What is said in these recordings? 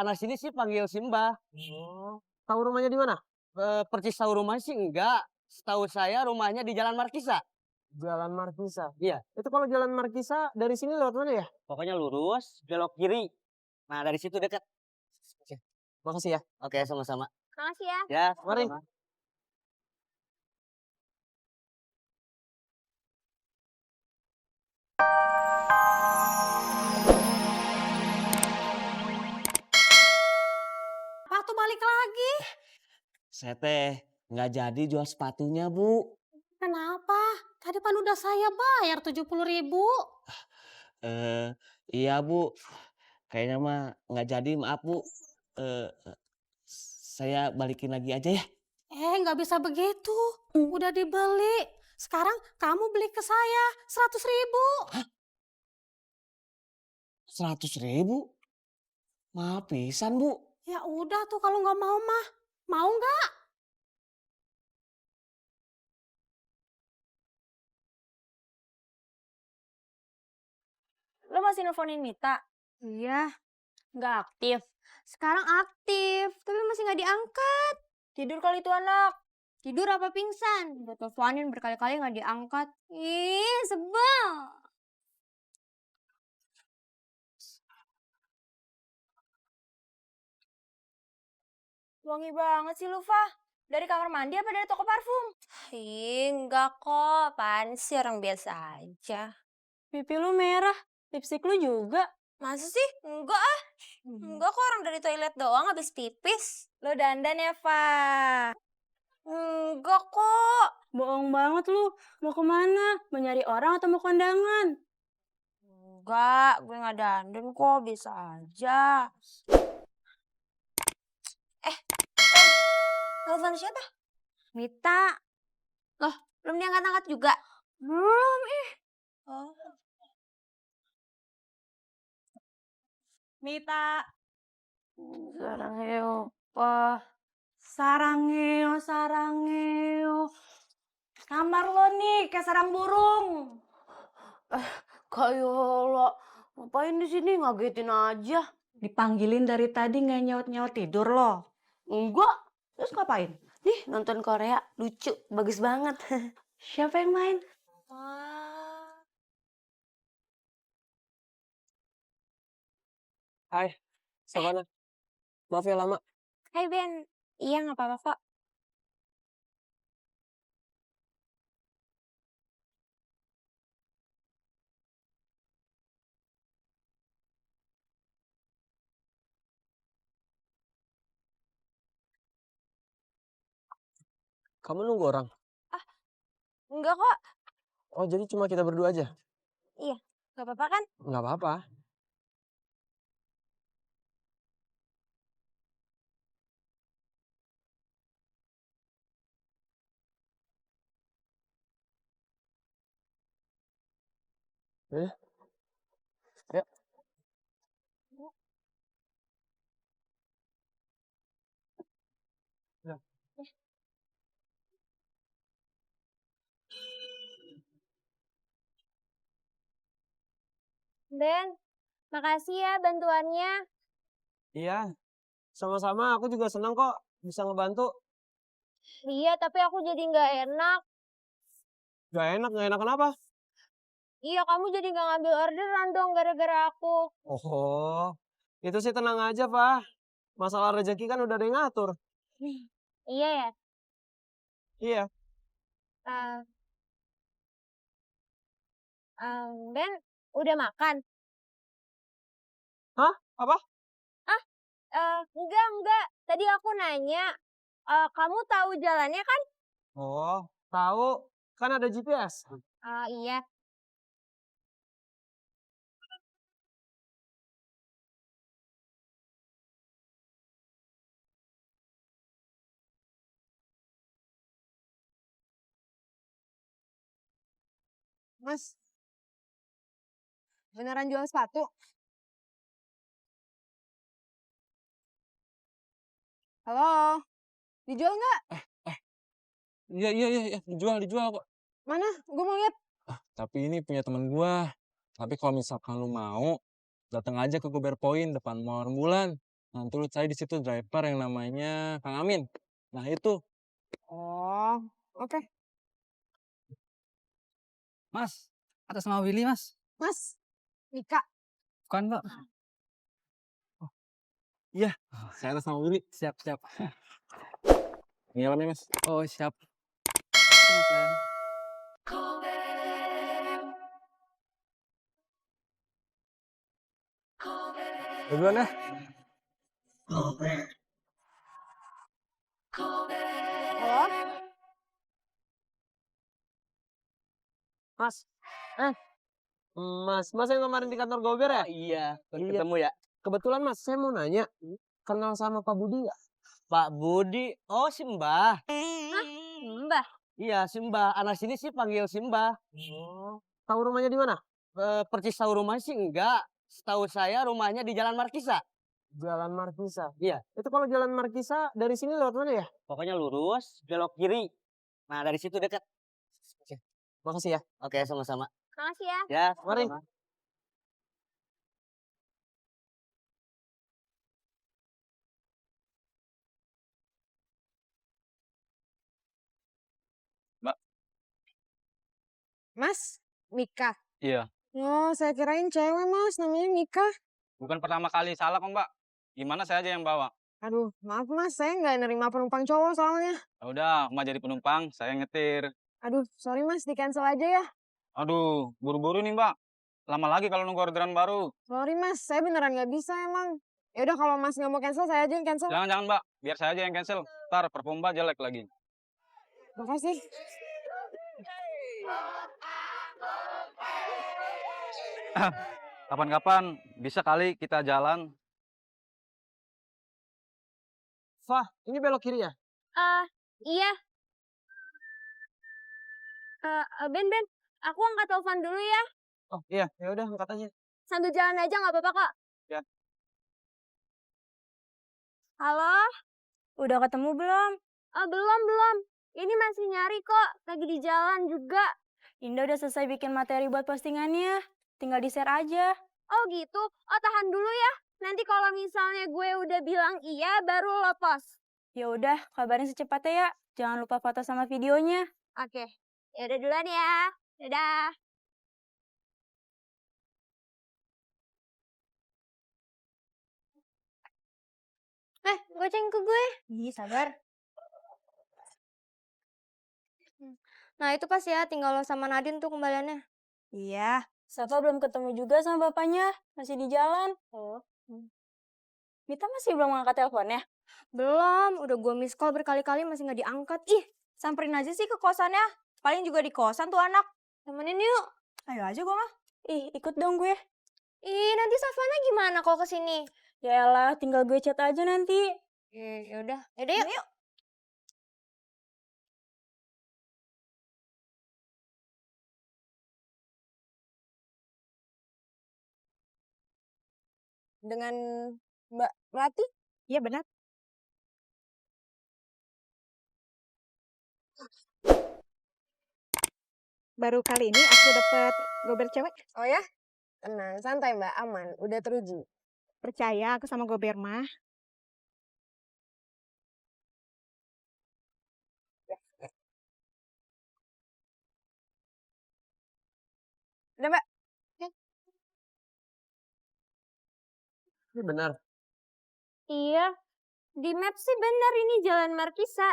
anak sini sih panggil Simba. Oh. Tahu rumahnya di mana? Persis tahu rumahnya sih enggak. Setahu saya rumahnya di Jalan Markisa. Jalan Markisa. Iya. Itu kalau Jalan Markisa dari sini lewat mana ya? Pokoknya lurus, belok kiri. Nah, dari situ dekat. Oke. Makasih ya. Oke, sama-sama. Makasih ya. Ya, Mari. Apa tuh balik lagi? Saya teh nggak jadi jual sepatunya, Bu. Kenapa? Tadi kan udah saya bayar 70.000. Iya, Bu. Kayaknya mah nggak jadi, maaf, Bu. Eh, saya balikin lagi aja ya. Nggak bisa begitu. Udah dibeli. Sekarang kamu beli ke saya 100.000. 100.000? Maaf pisan, Bu. Ya udah tuh kalau nggak mau mah. Mau nggak? Lo masih nelfonin Mita? Iya. Nggak aktif. Sekarang aktif, tapi masih nggak diangkat. Tidur kali itu anak. Tidur apa pingsan? Udah teleponin berkali-kali nggak diangkat. Ih, sebel. Wangi banget sih lu, Fah. Dari kamar mandi apa dari toko parfum? Enggak kok. Apaan sih, orang biasa aja. Pipi lu merah. Lipstik lu juga. Masa sih? Enggak ah. Enggak kok, orang dari toilet doang habis pipis. Lo dandan ya, Fah? Enggak kok. Bohong banget lu. Mau kemana? Mau nyari orang atau mau kondangan? Enggak, gue nggak dandan kok. Bisa aja. Telepon siapa? Mita. Loh, belum diangkat-angkat juga? Belum, Oh. Mita. Sarangeo, pa. Sarangeo. Kamar lo nih, kayak sarang burung. Kayak lo. Ngapain di sini? Ngagetin aja. Dipanggilin dari tadi nggak nyaut-nyaut tidur lo? Enggak. Terus ngapain? Nih, nonton Korea. Lucu. Bagus banget. Siapa yang main? Hai. Savana. Maaf ya lama. Hai Ben. Iya, nggak apa-apa kok. Kamu nunggu orang? Enggak kok. Oh, jadi cuma kita berdua aja? Iya, nggak apa-apa kan? Nggak apa-apa. Ya, ya. Ya. Ben, makasih ya bantuannya. Iya, sama-sama. Aku juga senang kok bisa ngebantu. Iya, tapi aku jadi nggak enak. Nggak enak kenapa? Iya, kamu jadi nggak ngambil orderan dong gara-gara aku. Oh, itu sih tenang aja, Pak. Masalah rezeki kan udah ada yang ngatur. Iya ya. Iya. Eh, Ben, udah makan? Hah? Apa? Enggak. Tadi aku nanya, kamu tahu jalannya kan? Oh, tahu. Kan ada GPS. Iya. Mas, beneran jual sepatu? Halo, dijual nggak? Iya, dijual kok. Mana? Gue mau lihat. Tapi ini punya temen gua. Tapi kalau misalkan lu mau, datang aja ke Gober Point depan Mawar Rembulan. Nah, terus saya di situ driver yang namanya Kang Amin. Nah, itu. Oh, oke. Mas, atas nama Willy, Mas. Mas, Mika. Bukan, Mbak. Iya, saya atas nama Willy. Siap, siap. Ini alamnya, Mas. Oh, siap. Mas, ya. Duluan ya. Halo? Mas. Mas yang kemarin di kantor Gober ya? Iya, Iya. ketemu ya. Kebetulan Mas, saya mau nanya. Kenal sama Pak Budi nggak? Pak Budi, oh si Mbah. Mbah. Iya, si Mbah. Anak sini sih panggil si Mbah. Tahu rumahnya di mana? Persis tahu rumahnya sih enggak. Setahu saya rumahnya di Jalan Markisa. Jalan Markisa. Iya. Itu kalau Jalan Markisa dari sini lewat mana ya? Pokoknya lurus, belok kiri. Nah, dari situ dekat. Makasih ya. Oke, sama-sama. Makasih ya. Ya, Mari. Mas, Mika. Iya. Oh, saya kirain cewek, Mas. Namanya Mika. Bukan pertama kali salah kok, Mbak. Gimana saya aja yang bawa? Aduh, maaf, Mas. Saya nggak nerima penumpang cowok soalnya. Ya udah, Mbak jadi penumpang, saya nyetir. Aduh, sorry, Mas. Di-cancel aja ya. Aduh, buru-buru nih, Mbak. Lama lagi kalau nunggu orderan baru. Sorry, Mas. Saya beneran nggak bisa emang. Ya udah kalau Mas nggak mau cancel, saya aja yang cancel. Jangan, Mbak. Biar saya aja yang cancel. Ntar perform Mbak jelek lagi. Makasih. Kapan-kapan bisa kali kita jalan. Fah, ini belok kiri ya? Iya. Ben, aku angkat telepon dulu ya. Oh iya, ya udah angkat aja. Sambil jalan aja nggak apa-apa kok. Ya. Halo? Udah ketemu belum? Belum. Ini masih nyari kok. Lagi di jalan juga. Indah udah selesai bikin materi buat postingannya. Tinggal di-share aja. Oh gitu? Oh tahan dulu ya. Nanti kalau misalnya gue udah bilang iya, baru lo post. Ya udah, kabarin secepatnya ya. Jangan lupa foto sama videonya. Oke. Ya udah duluan ya. Dadah. Goceng ke gue. Ih, sabar. Nah, itu pas ya, tinggal lo sama Nadine tuh kembaliannya. Iya. Safa belum ketemu juga sama bapaknya, masih di jalan. Oh. Mita masih belum ngangkat teleponnya? Belum, udah gue miss call berkali-kali masih nggak diangkat. Ih, samperin aja sih ke kosannya. Paling juga di kosan tuh anak. Temenin yuk. Ayo aja gue mah. Ih, ikut dong gue. Ih, nanti Safana gimana kalau kesini? Yaelah, tinggal gue chat aja nanti. Yaudah. Yaudah yuk. Dengan Mbak Melati? Iya benar. Baru kali ini aku dapat gober cewek. Oh ya? Tenang, santai Mbak, aman. Udah teruji. Percaya aku sama gober mah. Udah Mbak. Ini benar. Iya. Di map sih benar ini Jalan Markisa.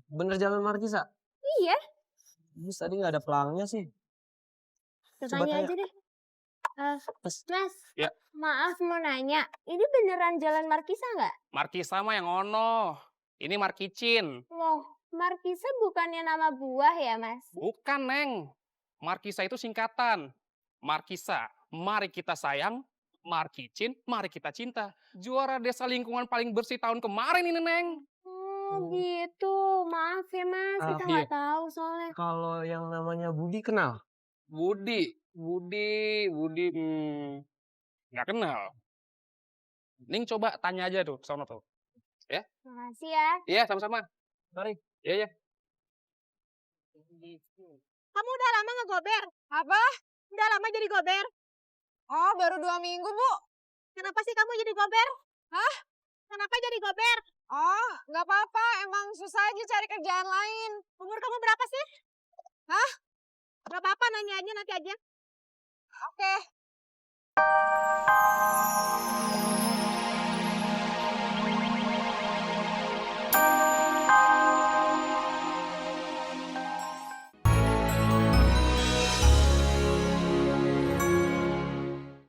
Bener Jalan Markisa? Iya. Terus tadi nggak ada pelangnya sih. Coba Tanya tanya. aja deh. Mas. Mas, Ya. maaf mau nanya. Ini beneran Jalan Markisa nggak? Markisa mah yang ono. Ini Markicin. Loh, Markisa bukannya nama buah ya, Mas? Bukan, Neng. Markisa itu singkatan. Markisa, mari kita sayang. Markicin, mari kita cinta. Juara desa lingkungan paling bersih tahun kemarin ini, Neng. Oh, gitu. Maaf ya, Mas. Kita iya. nggak tahu soalnya. Kalau yang namanya Budi kenal? Budi. Nggak kenal. Ning coba tanya aja tuh, sono tuh. Makasih ya. Iya, sama-sama. Mari. Iya. Kamu udah lama ngegober? Apa? Udah lama jadi gober? Oh, baru 2 minggu, Bu. Kenapa sih kamu jadi gober? Kenapa jadi gober? Oh, nggak apa-apa. Emang susah aja cari kerjaan lain. Umur kamu berapa sih? Hah? Gak apa-apa, nanya aja nanti aja. Oke.